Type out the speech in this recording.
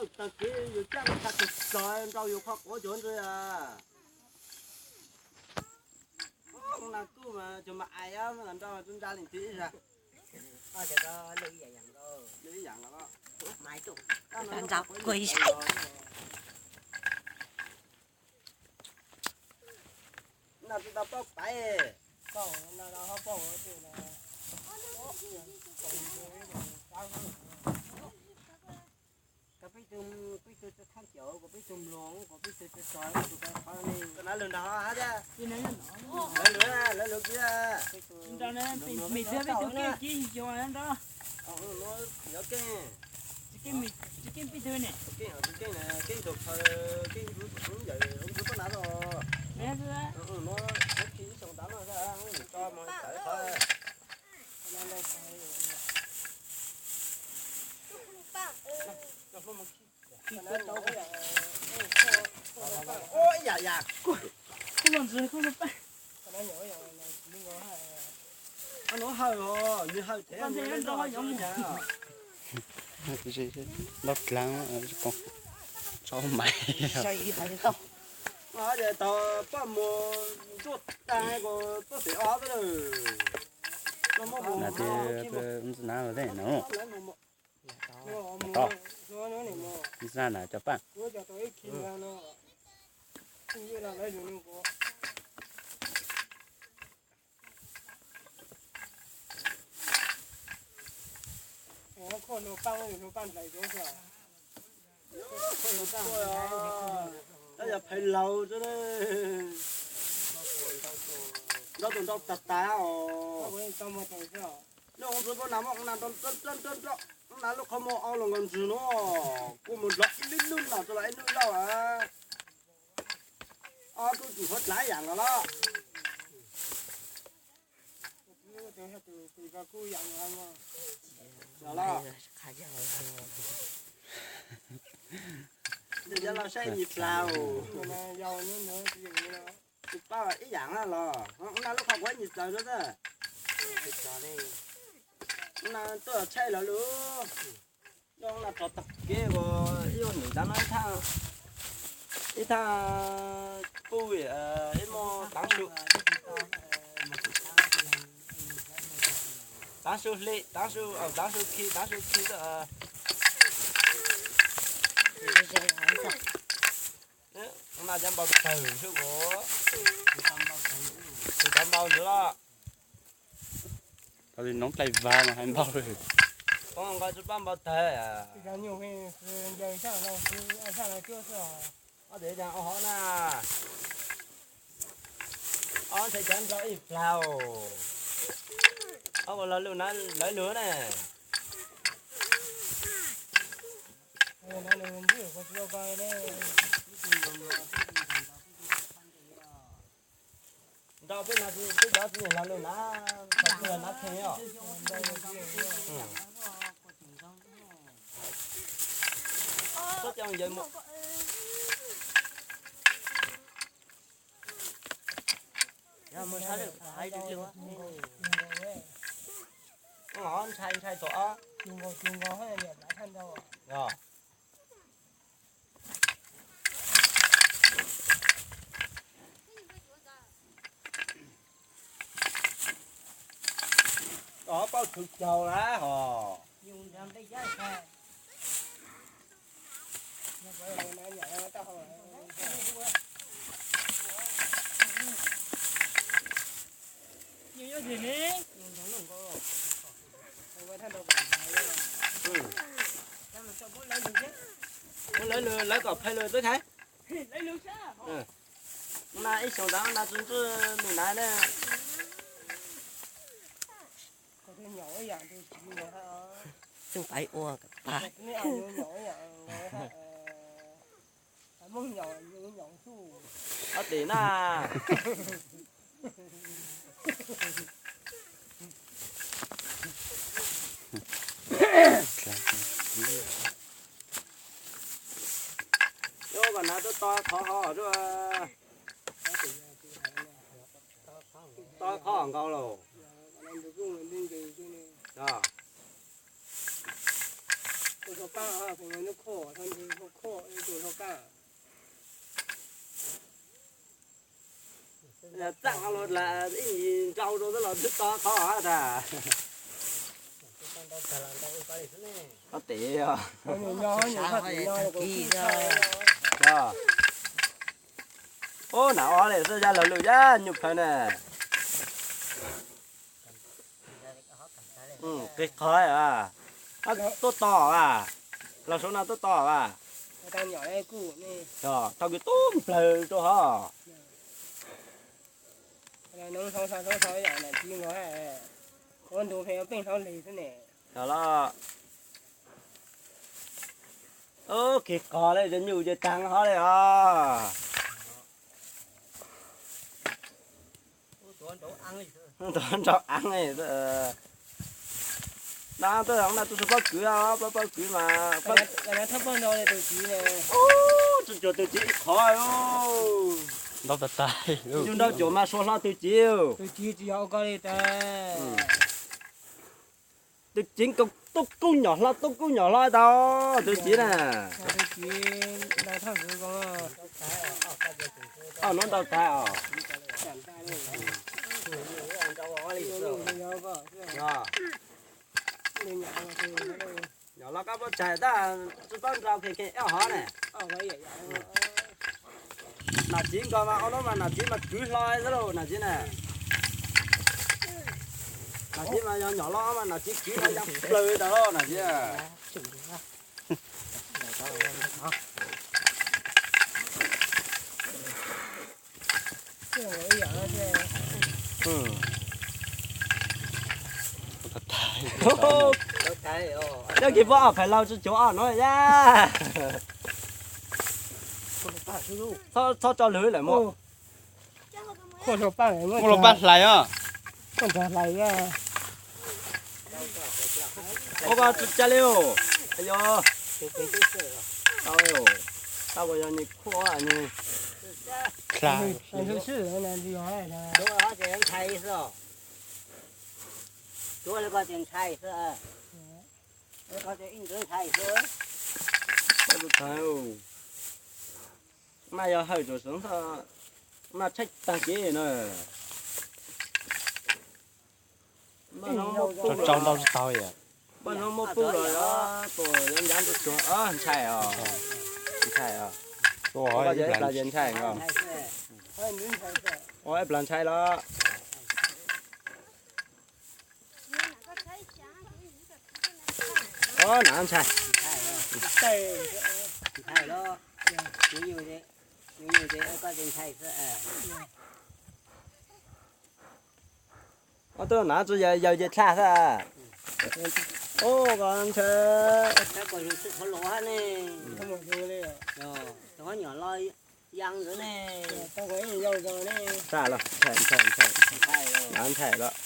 Tag kis yus caj lub tshaj tug plog nrau yus qhov quav cov ntawd. Na kuj mas cov mas ais nrau tub ntsa leej twg ib zag. Ib yam los. Nrau kuj ib zag. Na tsis tau paub pais. Peb tug, peb tug txawj thaaj cawv, kuv peb tug mloog, kuv peb tug txawj txog tus koj qhov ne. Koj na lug nrog hab thiab. Lawv lug, lawv lug peb. Mim twg peb tug keej kib yog nrog. Tsis keej, tsis keej peb tug ne. Keej, keej tug phaw, keej ntug tug yawm ntug tuab nav los. Nuav, ib xyoo tav no, tso moog tawm qhov. Ua ib yam yam. Kuj los ntsis kuj los pab. Nuav hawm os, nws hawm thev nrog nyob mus. Loj dlaab, tso maiv. Tau poj mus ntuj taag kuv tuaj pem ob teb lawm. Ntxwg nab los tej no. Tau. Ntxwg nab na cov paaj. Tab yog phais laug xwb, nrau tus nrau tag tag os. Nyob ntxwv pab nas muab nas nrau nrau nrau, nas lub qhov muag ob los nkaus ntswg no, kuj mus dlov ib lub lub no rau los ib lub lauj. Ob tug tsis huav dlav ib yam nkaus los. Los, los saib nyias plaws. Tus pab ib yam los, na lub qhov quav nyias plaws rau xwb. Na tuaj tshaib lawv lub, na rov tag kev uas ib ua nws ntab no ib thaaj, ib thaaj puj ib muaj taav su, taav su hli, taav su, taav su khi, taav su khi. Na cov npau tawg xwb os. Tus cov npau ntawd los. Tau li noob dlaim vag mas hais npau li. Poob nqa tsis pab npau tawg. Ob tug ib tag ob hov na. Ob ntshai cov nrau ib plaug. Ob ua los lug na, lawv lug na. Nrau peb na, peb cov txiv neej los lug na, txog twg los na kheej os. Txhob coj yawg mus. Ntshai ntshai thaum ob. Ob paub tshwv caug lawm hos. Muab lawv lug, lawv kom phaj lug twb khaiv. Na ib xyoo taav na tsi ntsuj nws na ne. Tseej pais ua pag. Ob tim na. Yuav vas nav tuaj to qhov hov dua. To qhov nkaus lauj. Txaj los ib nrau rau xwb los twb to qhov tas. Ob tes os. Ub, nam ob li xwb, yaj laug lwm yaj nyuj plhaw na. Qis qhov, tuaj tos as, los saum no tuaj tos as. Tau kws tub nplawg rau hov. Ua ntu pheej ua peej hauj lwm xwb ne. Los, ub, qis qhov li, cov nyuj ces taag hov li os. Tuav nraug aav, na, tuaj no tus tsis paub kwv, paub paub kwv mas. Tus cuag tus txiv ib qhov. Ntau tas tas. Yug nraug cuag mas suav hlo tus txiv. Tus txiv tub kub nyom hlo, tub kub nyom hlo tau tus txiv na. Ob no ntau tas os. Nyom los koj puab tshais tab tsis paub nrau kheev kheev ib hov ne. Nam txiv nkaus mas ob no mas nam txiv mas kwv hlo xwb lauj nam txiv na. Nam txiv mas yog nyom los mas nam txiv kwv hlo ncaj plaws tas lauj nam txiv. Coj kis puab ob phaim laug tsi cuav ob no yaj. Txhob tso lwg lawm mus. Muaj lub paj hlais os. Ua koj tsi ca li os. Yog tau, tau uas yog nws khuaj nws. Ntshai xwb. Cuav li koj ces ntshai xwb. Koj ces ib ntxwv ntshai xwb. Maj yog hawm tsuas xwv, maj tshaib tag kev na. Tau ntau tsis tau. Npaj no muab pub los yog tus yuav ncav ntsuag tsuag, ntshai os. Ntshai os. Ua ib plag ntshai os. Ua ib plag ntshai los. Ua na ntshai. Ua tub na tsi yawg yawg ces tshaj xwb. Ua koj ntshai. Tshaj los, ntshai, ntshai, ntshai. Na ntshai los.